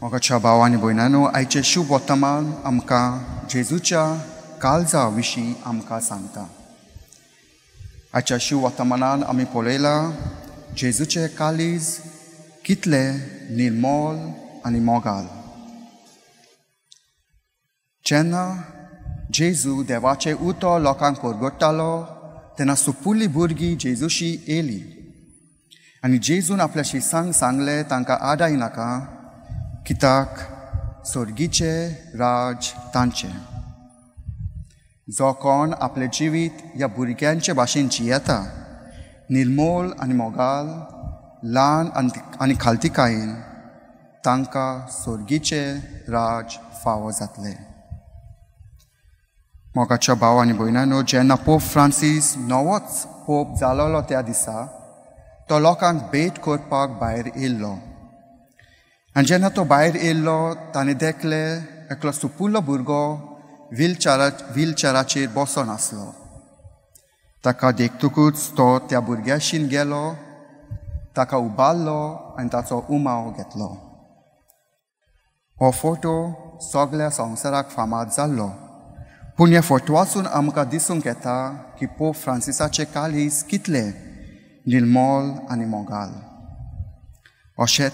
मोगाच्या भाव आनी भयणांनो, आयचें शुभ वर्तमान आमकां जेजूच्या काळजा विशीं आमकां सांगता. आयच्या शुभ वर्तमानान आमी पळयलां जेजूचें काळीज कितलें निर्मोल आनी मोगाल. जेन्ना जेजू देवाचें उतर लोकांक परगट्टालो तेन्ना सुपुल्ली भुरगीं जेजूशी येयली आनी जेजून आपल्या शिसांक सांगलें, तांकां आडाय नाका, कित्याक सर्गीचें राज तांचें. जो कोण आपलें जिवीत ह्या भुरग्यांचे भाशेन जियेता, निर्मोल आनी मोगाल, ल्हान आनी खालतीकायेन, तांकां सर्गीचें राज फावो जातलें. मोगाच्या भाव आनी भयणांनो, जेन्ना पोप फ्रांसीस नवोच पोप जालोलो त्या दिसा तो लोकांक भेट करपाक भायर येयल्लो आनी जेन्ना तो भायर येयल्लो ताणें देखलें एकलो सुपुल्लो भुरगो व्हीलचॅराचेर बसोन आसलो. ताका देखतकूच तो त्या भुरग्याशीन गेलो, ताका उबारलो आनी ताचो उमाव घेतलो. हो फोटो सगळ्या संवसाराक फामाद जाल्लो, पूण ह्या फोटवासून आमकां दिसूंक येता की पोप फ्रांसिसाचें काळीज कितलें निर्मोल आनी मोगाल. अशेंच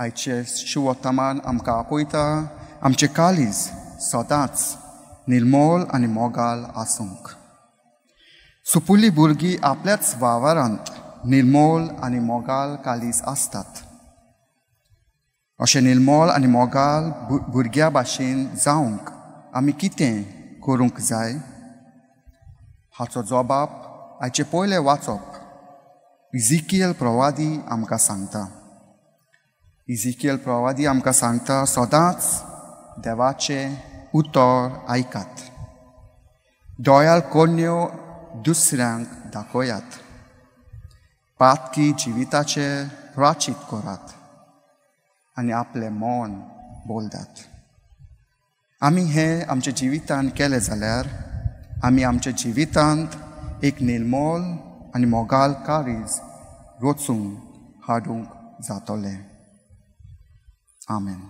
आयचें शुभ वर्तमान आमकां आपयता आमचें काळीज सदांच निर्मोल आनी मोगाल आसूंक. सुपुल्ली भुरगीं आपल्याच वावरांत निर्मोल आनी मोगाल काळीज आसतात. अशें निर्मोल आनी मोगाल भुरग्यां भाशेन जावंक आमी कितें करूंक जाय हाचो जबाब आयचें पयलें वाचप इजिकियल प्रवादी आमकां सांगता. इजिकियल प्रवादी आमकां सांगता, सदांच देवाचें उतर आयकात, दोयाल कोन्यो दुसऱ्यांक दाखयात, पातकी जिविताचें प्राचीत करात आनी आपलें मन बोलदात. आमी हें आमच्या जिवितांत केलें जाल्यार आमी आमच्या जिवितांत एक निर्मोल आनी मोगाल काळीज रचून हाडूंक जातलें. आमेन.